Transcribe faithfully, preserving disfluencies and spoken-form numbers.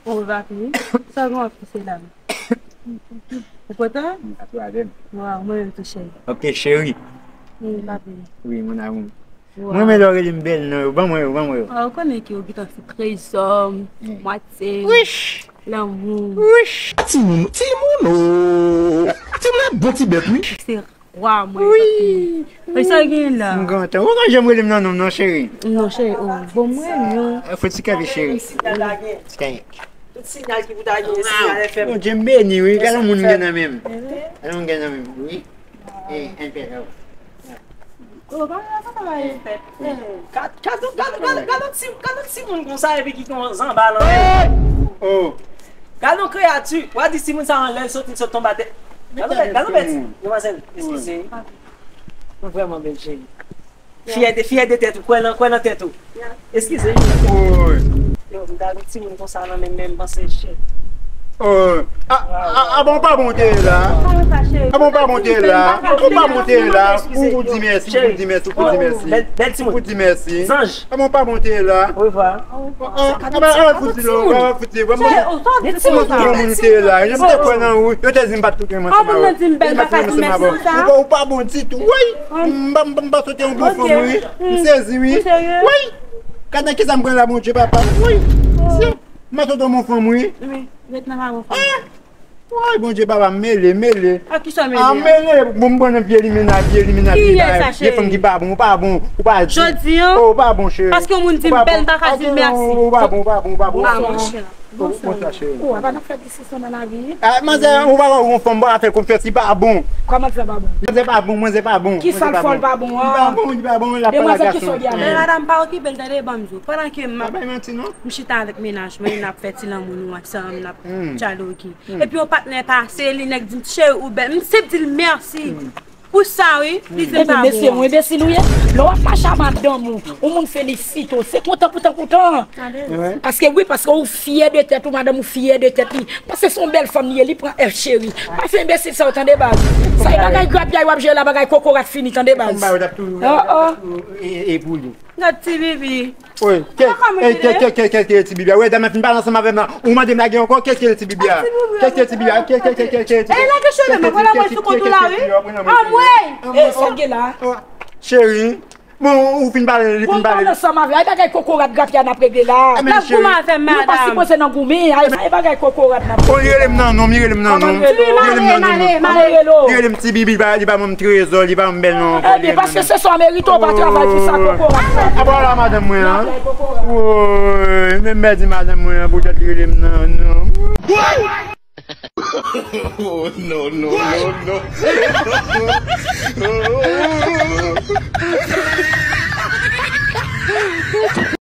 Ou va fini. Sa gen w ap pouse la. Ou kontan? M ap gade m. Waw, mwen menm tou, cheri. Ok, cheri. Wi, papi. Wi, mon amour. Waw. Mwen renmen lè w rele m bèl non yo. Ban mwen yo, ban mwen yo. Ah, ou konnen ke ou gentan se trezò m, matye m, lanmou m. Wish. Timoun, timoun, oh. Timoun ap bon ti bèt, wi. Se wa mwen. Wi. Mwen sa gen la. M kontan. Ou pa janm rele m nan non m non, cheri. Non, cheri, oh. Bon, mwen, non. Fò ti kanpe, cheri. Ti kanpe. Tout sinyal ki pou ta gen, sinyal F M. Bondye m beni, wi. Gade yon moun m gen nan men m. Gade yon moun m gen nan men m, wi. Eh, N P L. Oh, pa, pa, pa, pa, eh, gad, gad, gad, gad, gad yon ti, gad yon timoun konsa epi ki gen yon zanba nan men. Oh. Gad yon kreyati. W a di timoun sa anlè, l soti, l sot tonbe atè. Gad yon bèt, gad yon bèt. Demwazèl, eskize. Ou vrèman bèl, cheri. Fyè de, fyè de tèt ou, kwè nan, kwè nan tèt ou. Eskize. Woy. Yo, m ta gen timoun konsa nan men m, men m panse chè. Oh, a, a, a, bon, pa bon te la. A bon, pa bon te la. Ou pa bon te la. Ou, ou di mèsi, ou di mèsi, ou di mèsi. Bèl, bèl timoun. Ou di mèsi. Zanj. A bon, pa bon te la. Orevwa. Ah, ah, ah, fouti lo, ah, fouti, vrèman. Fouti bon moun te la. Yo te kwè nan ou, yo te di m pa t tou renmen ansanm avè w. Moun nan di m bèl pa t renmen ansanm avè w. Ou pa, ou pa bon ditou. Woy. M pa, m pa, m pa sot yon bon fanm, wi. M sezi, wi. Woy. Gad nan kisa m pran la, Bondye, papa. Woy. M pa sot yon bon fanm, wi. Wi, ret nan pa bon fanm. Woy, Bondye, papa, m mele, mele. A kisa mele? A, mele, bon, m pran nan vye limena, vye limena, vye fanm ki pa bon, ou pa bon, ou pa di. Jodi an, oh, ou pa bon, cheri. Paske yon moun di m bèl, m pa ka di l mèsi. Ou pa bon, ou pa bon, ou pa bon. Ah, monchè. Bonsa, cheri. Ou pa nan fè diskisyon nan lavi. Ah, manzè, ou pa wè yon fanm, ou pa fè konfyans, li pa bon. Kòman l fè pa bon? Manzè pa bon, manzè pa bon. Kisa l fè l pa bon an? Li pa bon, li pa bon, l ap pale ak gason. Men madanm, pa okipe l, tande, ban m di w. Pandan ke m ap, m chita avèk mennaj mwen, n ap fè ti lanmou nou ansanm, n ap djaloki. Epi yon patnè pase, li nèk di m, "Cheri, ou bèl." M sèl di l mèsi. Pou sa, wi, li di m pa bon. Mesye, ou enbesil ou ye? Lè w ap mache a madanm ou, yon moun felisite w, se kontan pou tan kontan. Paske, wi, paske ou fyè de tèt ou, madanm ou fyè de tèt li. Paske se yon bèl fanm li ye, li pran F cheri. Pa fè enbesil sa, w tande, baz. Sa e bagay grapyay w ap jere la, bagay kokorat fini, tande, baz. Oh, oh. E, e pou li. Gad ti bibi. Wi, kè, kè, kè, kè, kè, kè, ti bibi a. Wè, dam nan fin pale ansanm avè m nan. Ou mande m lage ankò, kè, kè, ti bibi a. Kè, kè, ti bibi a. Kè, kè, kè, kè, kè, ti bibi a. E, lage cheve mwen, pral mwen sou kont ou la, wi. Anmwey! E, sa l gen la? Cheri, bon, ou fin pale, li fin pale. Bon, pale ansanm avè. Ay, bagay kokorat grapya n ap regle la. N ap goumen avè m, madanm. Nou pa sipoze nan goumen. Ay, bagay kokorat n ap regle la. Bon, li rele m nan non m, li rele m nan non m. Li rele m nan non m. Li rele m ti bibi, li ba, li ba mwen trezò, li ba mwen bèl non. Ebyen, paske se sa w merite, w pa travay pou sa, kokorat. Apa w la madanm mwen an? Woy, men m di madanm mwen an, poutèt li rele m nan non. Oh, no, no, no, no.